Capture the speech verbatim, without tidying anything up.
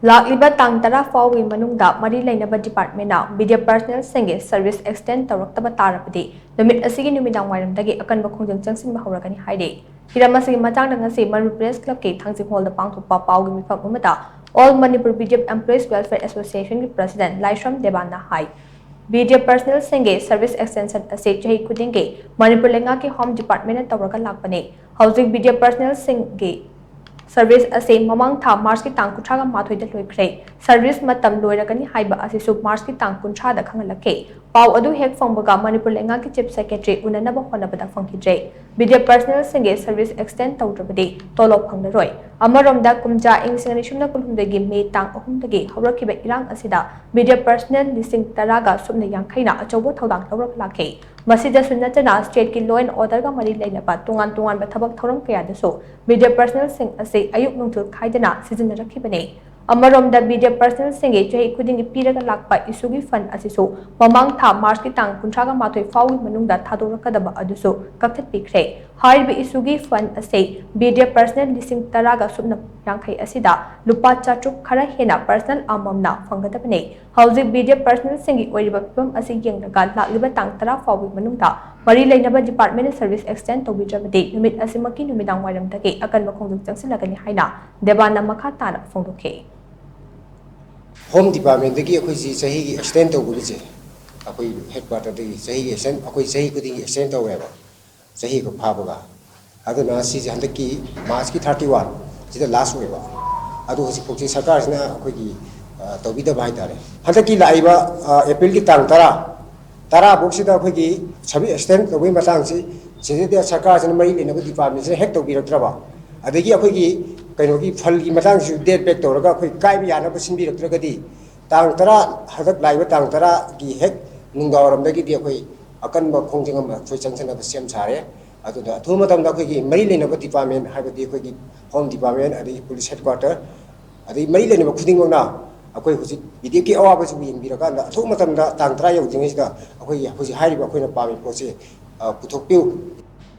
ꯂꯥꯛꯂꯤꯕ ꯇꯥꯡ ꯇꯔꯥ ꯐꯥꯎꯕꯒꯤ ꯃꯅꯨꯡꯗ ꯃꯔꯤ ꯂꯩꯅꯕ ꯗꯤꯄꯥꯔꯠꯃꯦꯟꯅ ꯃꯤꯗꯤꯌꯥ ꯄꯔꯁꯅꯦꯜꯁꯤꯡꯒꯤ ꯁꯔꯚꯤꯁ ꯑꯦꯛꯁꯇꯦꯟ ꯇꯧꯔꯛꯇꯕ ꯇꯥꯔꯕꯗꯤ, ꯅꯨꯃꯤꯠ ꯑꯁꯤꯒꯤ ꯅꯨꯃꯤꯗꯥꯡ ꯋꯥꯏꯔꯝꯗꯒꯤ ꯑꯀꯟꯕ ꯈꯣꯡꯖꯪ ꯆꯪꯁꯤꯟꯕ ꯍꯧꯔꯒꯅꯤ ꯍꯥꯏꯔꯤ꯫ ꯍꯤꯔꯝ ꯑꯁꯤꯒꯤ ꯃꯇꯥꯡꯗ ꯉꯁꯤ ꯃꯅꯤꯄꯨꯔ ꯄ꯭ꯔꯦꯁ ꯀ꯭ꯂꯕꯀꯤ ꯊꯥꯡꯖꯤꯡ ꯍꯣꯜꯗ ꯄꯥꯡꯊꯣꯛꯄ ꯄꯥꯎꯒꯤ ꯃꯤꯐꯝ ꯑꯃꯗ All Manipur B D F Employees Welfare Associationꯒꯤ ꯄ꯭ꯔꯁꯤꯗꯦꯟꯠ ꯂꯥꯏꯁ꯭ꯔꯝ ꯗꯦꯕꯥꯟꯅ ꯍꯥꯏ, ꯃꯤꯗꯤꯌꯥ ꯄꯔꯁꯅꯦꯜꯁꯤꯡꯒꯤ ꯁꯔꯚꯤꯁ ꯑꯦꯛꯁꯇꯦꯟꯁꯟ ꯑꯁꯤ ꯆꯍꯤ ꯈꯨꯗꯤꯡꯒꯤ ꯃꯅꯤꯄꯨꯔ ꯂꯩꯉꯥꯛꯀꯤ ꯍꯣꯝ ꯗꯤꯄꯥꯔꯠꯃꯦꯟꯅ ꯇꯧꯔꯒ ꯂꯥꯛꯄꯅꯤ꯫ ꯍꯧꯖꯤꯛ ꯃꯤꯗꯤꯌꯥ ꯄꯔꯁꯅꯦꯜꯁꯤꯡꯒꯤ ꯁꯔꯚꯤꯁ ꯑꯁꯤ ꯃꯃꯥꯡ ꯊꯥ ꯃꯥꯔꯆꯀꯤ ꯇꯥꯡ ꯀꯨꯟꯊ꯭ꯔꯥꯒ ꯃꯥꯊꯣꯏꯗ ꯂꯣꯏꯈ꯭ꯔꯦ꯫ ꯁꯔꯚꯤꯁ ꯃꯇꯝ ꯂꯣꯏꯔꯒꯅꯤ ꯍꯥꯏꯕ ꯑꯁꯤꯁꯨ ꯃꯥꯔꯆꯀꯤ ꯇꯥꯡ ꯀꯨꯟꯊ꯭ꯔꯥꯗ ꯈꯪꯍꯜꯂꯛꯈꯤ꯫ ꯄꯥꯎ ꯑꯗꯨ ꯍꯦꯛ ꯐꯪꯕꯒ ꯃꯅꯤꯄꯨꯔ ꯂꯩꯉꯥꯛꯀꯤ ꯆꯤꯐ ꯁꯦꯀ꯭ꯔꯦꯇꯔꯤ ꯎꯅꯅꯕ ꯍꯣꯠꯅꯕꯗ ꯐꯪꯈꯤꯗ꯭ꯔꯦ꯫ ꯃꯤꯗꯤꯌꯥ ꯄꯔꯁꯅꯦꯜꯁꯤꯡꯒꯤ ꯁꯔꯚꯤꯁ ꯑꯦꯛꯁꯇꯦꯟ ꯇꯧꯗ꯭ꯔꯕꯗꯤ ꯇꯣꯂꯣꯞ ꯐꯪꯂꯔꯣꯏ꯫ ꯑꯃꯔꯣꯝꯗ, ꯀꯨꯝꯖꯥ ꯏꯪ ꯂꯤꯁꯤꯡ ꯑꯅꯤ ꯁꯨꯞꯅ ꯀꯨꯟꯍꯨꯝꯗꯣꯏꯒꯤ ꯃꯦ ꯇꯥꯡ ꯑꯍꯨꯝꯗꯒꯤ ꯍꯧꯔꯛꯈꯤꯕ ꯏꯔꯥꯡ ꯑꯁꯤꯗ ꯃꯤꯗꯤꯌꯥ ꯄꯔꯁꯅꯦꯜ ꯂꯤꯁꯤꯡ ꯇꯔꯥꯒ ꯁꯨꯞꯅ ꯌꯥꯡꯈꯩꯅ ꯑꯆꯧꯕ ꯊꯧꯗꯥꯡ ꯂꯧꯔꯒ ꯂꯥꯛꯈꯤ꯫ ꯃꯁꯤꯗꯁꯨ ꯅꯠꯇꯅ, ꯁ꯭ꯇꯦꯠꯀꯤ ꯂꯣ ꯑꯦꯟ ꯑꯣꯔꯗꯔꯒ ꯃꯔꯤ ꯂꯩꯅꯕ ꯇꯣꯉꯥꯟ ꯇꯣꯉꯥꯟꯕ ꯊꯕꯛ ꯊꯧꯔꯝ ꯀꯌꯥꯗꯁꯨ ꯃꯤꯗꯤꯌꯥ ꯄꯔꯁꯅꯦꯜꯁꯤꯡ ꯑꯁꯤ ꯑꯌꯨꯛ ꯅꯨꯡꯊꯤꯜ ꯈꯥꯏꯗꯅ ꯁꯤꯖꯤꯟꯅꯔꯛꯈꯤꯕꯅꯤ꯫ ꯑꯃꯔꯣꯝꯗ, ꯃꯤꯗꯤꯌꯥ ꯄꯔꯁꯅꯦꯜꯁꯤꯡꯒꯤ ꯆꯍꯤ ꯈꯨꯗꯤꯡꯒꯤ ꯄꯤꯔꯒ ꯂꯥꯛꯄ ꯏꯁꯨꯒꯤ ꯐꯟ ꯑꯁꯤꯁꯨ ꯃꯃꯥꯡ ꯊꯥ ꯃꯥꯔꯆꯀꯤ ꯇꯥꯡ ꯀꯨꯟꯊ꯭ꯔꯥꯒ ꯃꯥꯊꯣꯏ ꯐꯥꯎꯒꯤ ꯃꯅꯨꯡꯗ ꯊꯥꯗꯣꯔꯛꯀꯗꯕ ꯑꯗꯨꯁꯨ ꯀꯛꯊꯠꯄꯤꯈ꯭ꯔꯦ꯫ ꯍꯥꯏꯔꯤꯕ ꯏꯁꯨꯒꯤ ꯐꯟ ꯑꯁꯤ ꯃꯤꯗꯤꯌꯥ ꯄꯔꯁꯅꯦꯜ ꯂꯤꯁꯤꯡ ꯇꯔꯥꯒ ꯁꯨꯞꯅ ꯌꯥꯡꯈꯩ ꯑꯁꯤꯗ ꯂꯨꯄꯥ ꯆꯥꯇ꯭ꯔꯨꯛ ꯈꯔ ꯍꯦꯟꯅ ꯄꯔꯁꯅꯦꯜ ꯑꯃꯃꯝꯅ ꯐꯪꯒꯗꯕꯅꯤ꯫ ꯍꯧꯖꯤꯛ ꯃꯤꯗꯤꯌꯥ ꯄꯔꯁꯅꯦꯜꯁꯤꯡꯒꯤ ꯑꯣꯏꯔꯤꯕ ꯐꯤꯕꯝ ꯑꯁꯤ ꯌꯦꯡꯂꯒ ꯂꯥꯛꯂꯤꯕ ꯇꯥꯡ ꯇꯔꯥ ꯐꯥꯎꯕꯒꯤ ꯃꯅꯨꯡꯗ ꯃꯔꯤ ꯂꯩꯅꯕ ꯗꯤꯄꯥꯔꯠꯃꯦꯟꯅ ꯁꯔꯚꯤꯁ ꯑꯦꯛꯁꯇꯦꯟ ꯇꯧꯕꯤꯗ꯭ꯔꯕꯗꯤ ꯅꯨꯃꯤꯠ ꯑꯁꯤꯃꯛꯀꯤ ꯅꯨꯃꯤꯗꯥꯡ ꯋꯥꯏꯔꯝꯗꯒꯤ ꯑꯀꯟꯕ ꯈꯣꯡꯖꯪ ꯆꯪꯁꯤꯜꯂꯒꯅꯤ ꯍꯥꯏꯅ ꯗꯦꯕꯥꯟꯅ ꯃꯈꯥ ꯇꯥꯅ ꯐꯣꯡꯗꯣꯛꯈꯤ꯫ ꯍꯣꯝ ꯗꯤꯄꯥꯔꯠꯃꯦꯟꯗꯒꯤ ꯑꯩꯈꯣꯏꯁꯤ ꯆꯍꯤꯒꯤ ꯑꯦꯛꯁꯇꯦꯟ ꯇꯧꯕꯒꯤꯁꯦ ꯑꯩꯈꯣꯏ ꯍꯦꯗ ꯀ꯭ꯋꯥꯇꯔꯗꯒꯤ ꯆꯍꯤꯒꯤ ꯑꯦꯛꯁꯇꯦꯟ, ꯑꯩꯈꯣꯏ ꯆꯍꯤ ꯈꯨꯗꯤꯡꯒꯤ ꯑꯦꯛꯁꯇꯦꯟ ꯇꯧꯋꯦꯕ, ꯆꯍꯤ ꯈꯛ ꯐꯥꯕꯒ꯫ ꯑꯗꯨꯅ ꯁꯤꯁꯦ ꯍꯟꯗꯛꯀꯤ ꯃꯥꯔꯆꯀꯤ ꯊꯥꯔꯇꯤ ꯋꯥꯟ ꯁꯤꯗ ꯂꯥꯁ ꯑꯣꯏꯕ꯫ ꯑꯗꯨ ꯍꯧꯖꯤꯛꯐꯥꯎꯁꯤ ꯁꯔꯀꯥꯔꯁꯤꯅ ꯑꯩꯈꯣꯏꯒꯤ, ꯑ, ꯇꯧꯕꯤꯗꯕ ꯍꯥꯏꯇꯥꯔꯦ꯫ ꯍꯟꯗꯛꯀꯤ ꯂꯥꯛꯏꯕ, ꯑ, ꯑꯦꯄ꯭ꯔꯤꯜꯒꯤ ꯇꯥꯡ ꯇꯔꯥ, ꯇꯔꯥ ꯐꯥꯎꯁꯤꯗ ꯑꯩꯈꯣꯏꯒꯤ ꯁꯔꯚꯤꯁ ꯑꯦꯛꯁꯇꯦꯟ ꯇꯧꯕꯒꯤ ꯃꯇꯥꯡꯁꯤ ꯁꯤꯗꯩꯗ ꯁꯔꯀꯥꯔꯁꯤꯅ ꯃꯔꯤ ꯂꯩꯅꯕ ꯗꯤꯄꯥꯔꯠꯃꯦꯟꯁꯤꯅ ꯍꯦꯛ ꯇꯧꯕꯤꯔꯛꯇ꯭ꯔꯕ, ꯑꯗꯒꯤ ꯑꯩꯈꯣꯏꯒꯤ ꯀꯩꯅꯣꯒꯤ ꯐꯜꯒꯤ ꯃꯇꯥꯡꯁꯤꯁꯨ ꯗꯦꯠ ꯕꯦꯛ ꯇꯧꯔꯒ ꯑꯩꯈꯣꯏ ꯀꯥꯏꯕ ꯌꯥꯅꯕ ꯁꯤꯟꯕꯤꯔꯛꯇ꯭ꯔꯒꯗꯤ ꯇꯥꯡ ꯇꯔꯥ, ꯍꯟꯗꯛ ꯂꯥꯛꯏꯕ ꯇꯥꯡ ꯇꯔꯥꯒꯤ ꯍꯦꯛ ꯅꯨꯡꯗꯥꯡꯋꯥꯏꯔꯝꯗꯒꯤꯗꯤ ꯑꯩꯈꯣꯏ ꯑꯀꯟꯕ ꯈꯣꯡꯖꯪ ꯑꯃ ꯑꯩꯈꯣꯏ ꯆꯪꯁꯤꯟꯅꯕ ꯁꯦꯝ ꯁꯥꯔꯦ꯫ ꯑꯗꯨꯅ ꯑꯊꯨꯕ ꯃꯇꯝꯗ ꯑꯩꯈꯣꯏꯒꯤ ꯃꯔꯤ ꯂꯩꯅꯕ ꯗꯤꯄꯥꯔꯠꯃꯦꯟ, ꯍꯥꯏꯕꯗꯤ ꯑꯩꯈꯣꯏꯒꯤ ꯍꯣꯝ ꯗꯤꯄꯥꯔꯠꯃꯦꯟ, ꯑꯗꯒꯤ ꯄꯨꯂꯤꯁ ꯍꯦꯗ ꯀ꯭ꯋꯥꯇꯔ, ꯑꯗꯒꯤ ꯃꯔꯤ ꯂꯩꯅꯕ ꯈꯨꯗꯤꯡꯃꯛꯅ ꯑꯩꯈꯣꯏ ꯍꯧꯖꯤꯛ ꯕꯤ ꯗꯤ ꯑꯦꯐꯀꯤ ꯑꯋꯥꯕꯁꯤꯕꯨ ꯌꯦꯡꯕꯤꯔꯀꯥꯟꯗ ꯑꯊꯨꯕ ꯃꯇꯝꯗ ꯇꯥꯡ ꯇꯔꯥ ꯌꯧꯗ꯭ꯔꯤꯉꯩꯁꯤꯗ ꯑꯩꯈꯣꯏꯒꯤ ꯍꯧꯖꯤꯛ ꯍꯥꯏꯔꯤꯕ ꯑꯩꯈꯣꯏꯅ ꯄꯥꯝꯃꯤꯕ ꯄꯣꯠꯁꯦ, ꯑ, ꯄꯨꯊꯣꯛꯄꯤꯌꯨ꯫